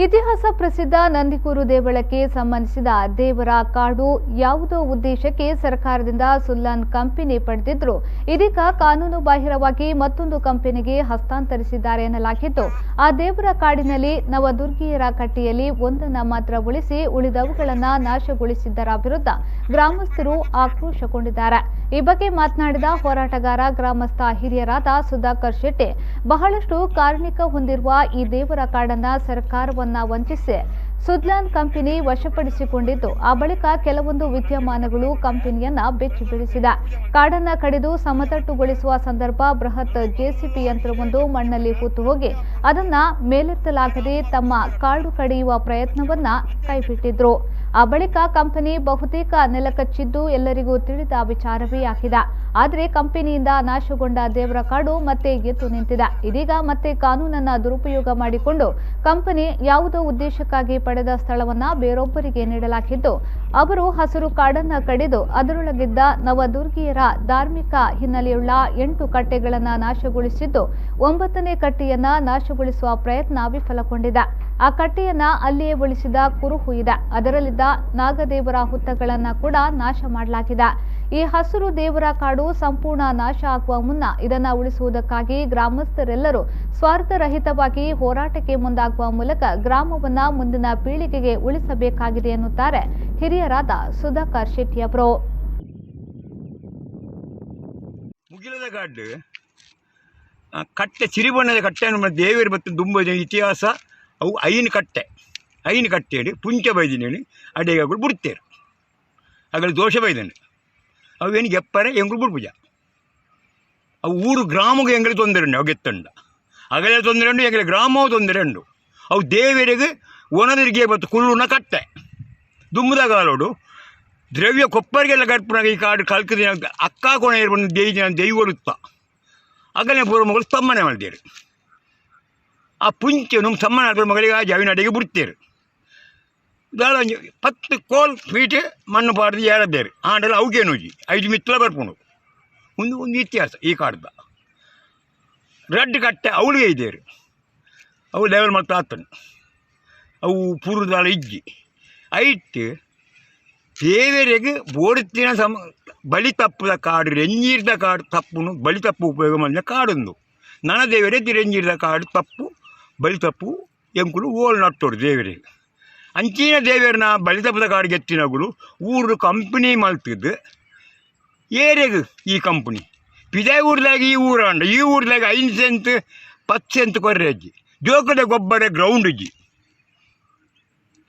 ಇತಿಹಾಸ ಪ್ರಸಿದ್ಧ ನಂದಿಕೂರು ದೇವಳಕ್ಕೆ ಸಂಬಂಧಿಸಿದ ದೇವರ ಕಾಡು ಯಾವುದೋ ಉದ್ದೇಶಕ್ಕೆ ಸರ್ಕಾರದಿಂದ ಸುಲ್ಲಾನ್ ಕಂಪನಿ ಪಡೆದಿದ್ರು. ಇದೀಗ ಕಾನೂನು ಬಾಹಿರವಾಗಿ ಮತ್ತೊಂದು ಕಂಪನಿಗೆ ಹಸ್ತಾಂತರಿಸಿದ್ದಾರೆ ಎನ್ನಲಾಗಿದ್ದು, ಆ ದೇವರ ಕಾಡಿನಲ್ಲಿ ನವದುರ್ಗಿಯರ ಕಟ್ಟಿಯಲ್ಲಿ ಒಂದನ್ನು ಮಾತ್ರ ಉಳಿಸಿ ಉಳಿದವುಗಳನ್ನು ನಾಶಗೊಳಿಸಿದ್ದರ ವಿರುದ್ಧ ಗ್ರಾಮಸ್ಥರು ಆಕ್ರೋಶಗೊಂಡಿದ್ದಾರೆ. ಈ ಬಗ್ಗೆ ಮಾತನಾಡಿದ ಹೋರಾಟಗಾರ ಗ್ರಾಮಸ್ಥ ಹಿರಿಯರಾದ ಸುಧಾಕರ್ ಶೆಟ್ಟಿ, ಬಹಳಷ್ಟು ಕಾರಣಿಕ ಹೊಂದಿರುವ ಈ ದೇವರ ಕಾಡನ್ನ ಸರ್ಕಾರವನ್ನ ವಂಚಿಸಿ ಸುದ್ಲಾನ್ ಕಂಪನಿ ವಶಪಡಿಸಿಕೊಂಡಿದ್ದು, ಆ ಬಳಿಕ ಕೆಲವೊಂದು ವಿದ್ಯಮಾನಗಳು ಕಂಪನಿಯನ್ನ ಬೆಚ್ಚಿ ಬೀಳಿಸಿದೆ. ಕಾಡನ್ನ ಕಡಿದು ಸಮತಟ್ಟುಗೊಳಿಸುವ ಸಂದರ್ಭ ಬೃಹತ್ ಜೆಸಿಬಿ ಯಂತ್ರವೊಂದು ಮಣ್ಣಲ್ಲಿ ಹೂತು ಹೋಗಿ ಅದನ್ನ ಮೇಲೆತ್ತಲಾಗದೆ ತಮ್ಮ ಕಾಡು ಕಡಿಯುವ ಪ್ರಯತ್ನವನ್ನ ಕೈಬಿಟ್ಟಿದ್ರು. ಆ ಬಳಿಕ ಕಂಪನಿ ಬಹುತೇಕ ನೆಲಕಚ್ಚಿದ್ದು ಎಲ್ಲರಿಗೂ ತಿಳಿದ ವಿಚಾರವೇ ಆಗಿದೆ. ಆದರೆ ಕಂಪನಿಯಿಂದ ನಾಶಗೊಂಡ ದೇವರ ಕಾಡು ಮತ್ತೆ ಎದ್ದು ನಿಂತಿದೆ. ಇದೀಗ ಮತ್ತೆ ಕಾನೂನನ್ನ ದುರುಪಯೋಗ ಮಾಡಿಕೊಂಡು ಕಂಪನಿ ಯಾವುದೋ ಉದ್ದೇಶಕ್ಕಾಗಿ ಪಡೆದ ಸ್ಥಳವನ್ನ ಬೇರೊಬ್ಬರಿಗೆ ನೀಡಲಾಗಿದ್ದು, ಅವರು ಹಸಿರು ಕಾಡನ್ನ ಕಡಿದು ಅದರೊಳಗಿದ್ದ ನವದುರ್ಗಿಯರ ಧಾರ್ಮಿಕ ಹಿನ್ನೆಲೆಯುಳ್ಳ 8 ಕಟ್ಟೆಗಳನ್ನು ನಾಶಗೊಳಿಸಿದ್ದು, 9ನೇ ಕಟ್ಟೆಯನ್ನ ನಾಶಗೊಳಿಸುವ ಪ್ರಯತ್ನ ವಿಫಲಗೊಂಡಿದೆ. ಆ ಕಟ್ಟೆಯನ್ನ ಅಲ್ಲಿಯೇ ಉಳಿಸಿದ ಕುರುಹು ಇದೆ. ಅದರಲ್ಲಿದ್ದ ನಾಗದೇವರ ಹುತ್ತಗಳನ್ನು ಕೂಡ ನಾಶ ಮಾಡಲಾಗಿದೆ. ಈ ಹಸಿರು ದೇವರ ಕಾಡು ಸಂಪೂರ್ಣ ನಾಶ ಆಗುವ ಮುನ್ನ ಇದನ್ನು ಉಳಿಸುವುದಕ್ಕಾಗಿ ಗ್ರಾಮಸ್ಥರೆಲ್ಲರೂ ಸ್ವಾರ್ಥರಹಿತವಾಗಿ ಹೋರಾಟಕ್ಕೆ ಮುಂದಾಗುವ ಮೂಲಕ ಗ್ರಾಮವನ್ನ ಮುಂದಿನ ಪೀಳಿಗೆಗೆ ಉಳಿಸಬೇಕಾಗಿದೆ ಎನ್ನುತ್ತಾರೆ ಹಿರಿಯರಾದ ಸುಧಾಕರ್ ಶೆಟ್ಟಿ ಅವರು. ಮುಗಿಲದ ಕಾಡು ಕಟ್ಟೆ ಚಿರಿಬಣ್ಣದ ಕಟ್ಟೆ ನಮ್ಮ ದೇವರು ಮತ್ತು ದುಂಬ ಇತಿಹಾಸ. ಅವು ಐನು ಕಟ್ಟೆ, ಐನು ಕಟ್ಟೆಡು ಪುಂಚ ಬೈದಿನೇನು ಅಡೆಗಳು ಬಿಡ್ತೇರು ಅಗಲು ದೋಷ ಬೈದನು ಅವೇನು ಎಪ್ಪರೆ ಎಂಗುಳು ಬಿಡ್ಪುಜ. ಅವು ಊರು ಗ್ರಾಮಕ್ಕೆ ಎಂಗಳಿಗೆ ತೊಂದರೆ ಉಂಡು, ಅವು ಗೆತ್ತುಂಡ ಅಗಲೇ ತೊಂದರೆ ಉಂಡು, ಎಂಗಳ ಗ್ರಾಮವು ತೊಂದರೆ ಉಂಡು. ಅವು ದೇವರಿಗೆ ಒಣದಿರಿಗೆ ಮತ್ತು ಕುಳ್ಳುನ ಕಟ್ಟೆ ದುಂಬುದ ಕಾಲೋಡು ದ್ರವ್ಯ ಕೊಪ್ಪರಿಗೆಲ್ಲ ಕಟ್ಪುನಾಗ ಈ ಕಾಡು ಕಲ್ಕದಿನ ಅಕ್ಕ ಕೊನೆ ಇರ್ಬಂದು ದೇಯಿ ದೈವರುತ್ತ ಅಗಲೇ ಪೂರ್ವ ಮಗಳು ಸ್ತಂಭನೆ ಮಾಡ್ತೀರಿ. ಆ ಪುಂಚೆ ನಮ್ಮ ಸಮ್ಮನ ಆಡ್ಬ ಮಗಳಿಗೆ ಆ ಜಾವಿನ ಅಡಿಗೆ ಬಿಡ್ತೀರಿ. ದಾಳ ಒಂಜಿ 10 ಕೋಲ್ ಫೀಟ್ ಮಣ್ಣು ಪಾಡ್ದು ಏರದ್ದೇರು ಆಂಡಲ ಅವುಗೇನು 5 ಮಿತ್ತಲ ಬರ್ಪುಂಡು. ಒಂದು ಒಂದು ಇತಿಹಾಸ ಈ ಕಾಡ್ದ. ರಡ್ಡ್ ಕಟ್ಟೆ ಅವಳಿಗೆ ಇದ್ದೇರು ಅವು ಲೆವೆಲ್ ಮಾಡ್ತಾ ಆತನು ಅವು ಪೂರ್ವದಾಳ ಇಜ್ಜಿ ಐಟ್ ದೇವರಿಗೆ ಬೋಡುತ್ತಿನ ಸಮ ಬಲಿ ತಪ್ಪುದ ಕಾಡು ರೆಂಜೀರ್ದ ಕಾಡು ತಪ್ಪುನು ಬಲಿ ತಪ್ಪು ಉಪಯೋಗ ಮಾಡಿದ ಕಾಡೊಂದು ನನ ದೇವರೇ ರೆಂಜೀರ್ದ ಕಾಡು ತಪ್ಪು ಬಲಿ ತಪ್ಪು ಎಂಕುಲು ಓಲ್ ನಟ್ಟೋಡು ದೇವರಿಗೆ ಅಂಚಿನ ದೇವರನ್ನ ಬಲಿ ತಪ್ಪದ ಕಾಡು ಗೆತ್ತಿನಗುಲು ಊರು ಕಂಪನಿ ಮಲ್ತಿದ್ದು ಏರೆಗ್ ಈ ಕಂಪನಿ ಪಿದಾಯಿ ಊರ್ದಾಗ ಈ ಊರಾಂಡ ಈ ಊರ್ದಾಗ 5 ಸೆಂಟ್ 10 ಸೆಂಟ್ ಕೊರ್ರೆ ಅಜ್ಜಿ ಜೋಕಡೆ ಗೊಬ್ಬರ ಗ್ರೌಂಡ್ ಇಜ್ಜಿ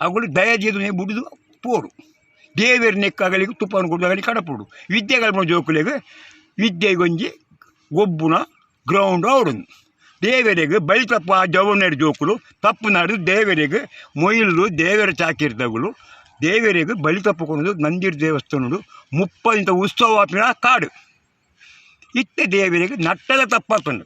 ಅವುಗಳು ದಯಜೀದು ಬುಡಿದು ಪೋಡು ದೇವೇರ್ ನೆಕ್ಕಾಗಲಿಗೆ ತುಪ್ಪವನ್ನು ಕೊಡುದಾಗಲಿ ಕಡಪೋಡು ವಿದ್ಯೆ ಕಲ್ಪನ ಜೋಕುಲೆಗ್ ವಿದ್ಯೆಗೊಂಜಿ ಗೊಬ್ಬುನ ಗ್ರೌಂಡ್ ಅವಡುಂದು ದೇವರಿಗೆ ಬಲಿ ತಪ್ಪು ಆ ಜವನರು ಜೋಕುಲು ತಪ್ಪು ನಾಡು ದೇವರಿಗೆ ಮೊಯಿಲು ದೇವರ ಚಾಕಿರ್ದಗಳು ದೇವರಿಗೆ ಬಲಿ ತಪ್ಪು ಕೊಡೋದು ನಂದಿರ್ ದೇವಸ್ಥಾನಡು 30 ಉತ್ಸವ ಆಪಿನ ಕಾಡು ಇತ್ತೆ ದೇವರಿಗೆ ನಟ್ಟದ ತಪ್ಪಾತುಂಡು.